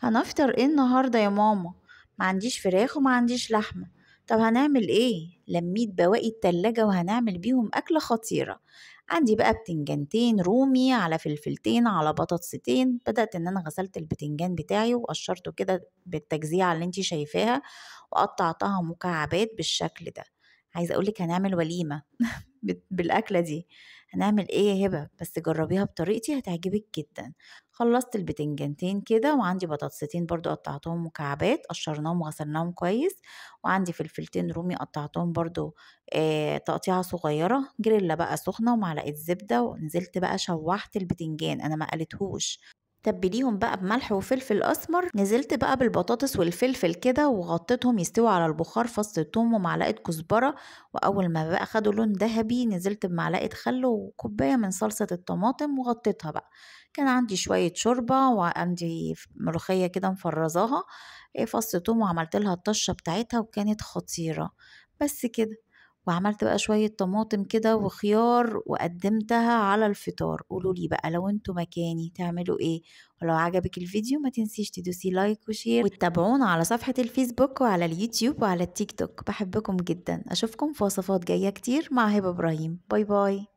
هنفطر ايه النهارده يا ماما؟ ما عنديش فراخ وما عنديش لحمه. طب هنعمل ايه؟ لميت بواقي التلاجة وهنعمل بيهم أكلة خطيرة. عندي بقى بتنجانتين رومي على فلفلتين على بطاطستين. بدأت ان انا غسلت البتنجان بتاعي وقشرته كده بالتجزيعة اللي انتي شايفاها، وقطعتها مكعبات بالشكل ده. عايزة اقولك هنعمل وليمة بالأكلة دي. هنعمل ايه يا هبة؟ بس جربيها بطريقتي هتعجبك جدا. خلصت البتنجانتين كده، وعندي بطاطستين برضو قطعتهم مكعبات، قشرناهم وغسلناهم كويس، وعندي فلفلتين رومي قطعتهم برضو تقطيعة صغيرة. جريلا بقى سخنة ومعلقة زبدة، ونزلت بقى شوحت البتنجان، انا ما قلتهوش. تبليهم بقى بملح وفلفل اسمر. نزلت بقى بالبطاطس والفلفل كده وغطيتهم يستووا على البخار، فص ثوم ومعلقة كزبره، واول ما بقى خدوا لون ذهبي نزلت بمعلقه خل وكوبايه من صلصه الطماطم وغطيتها بقى. كان عندي شوية شوربة وعندي ملوخية كده مفرزاها، فص ثوم، وعملت لها الطشه بتاعتها وكانت خطيرة. بس كده. وعملت بقى شوية طماطم كده وخيار وقدمتها على الفطار. قولوا لي بقى لو انتوا مكاني تعملوا ايه؟ ولو عجبك الفيديو ما تنسيش تدوسي like و share، وتتابعونا على صفحة الفيسبوك وعلى اليوتيوب وعلى التيك توك. بحبكم جدا، اشوفكم في وصفات جاية كتير مع هبة ابراهيم. bye bye.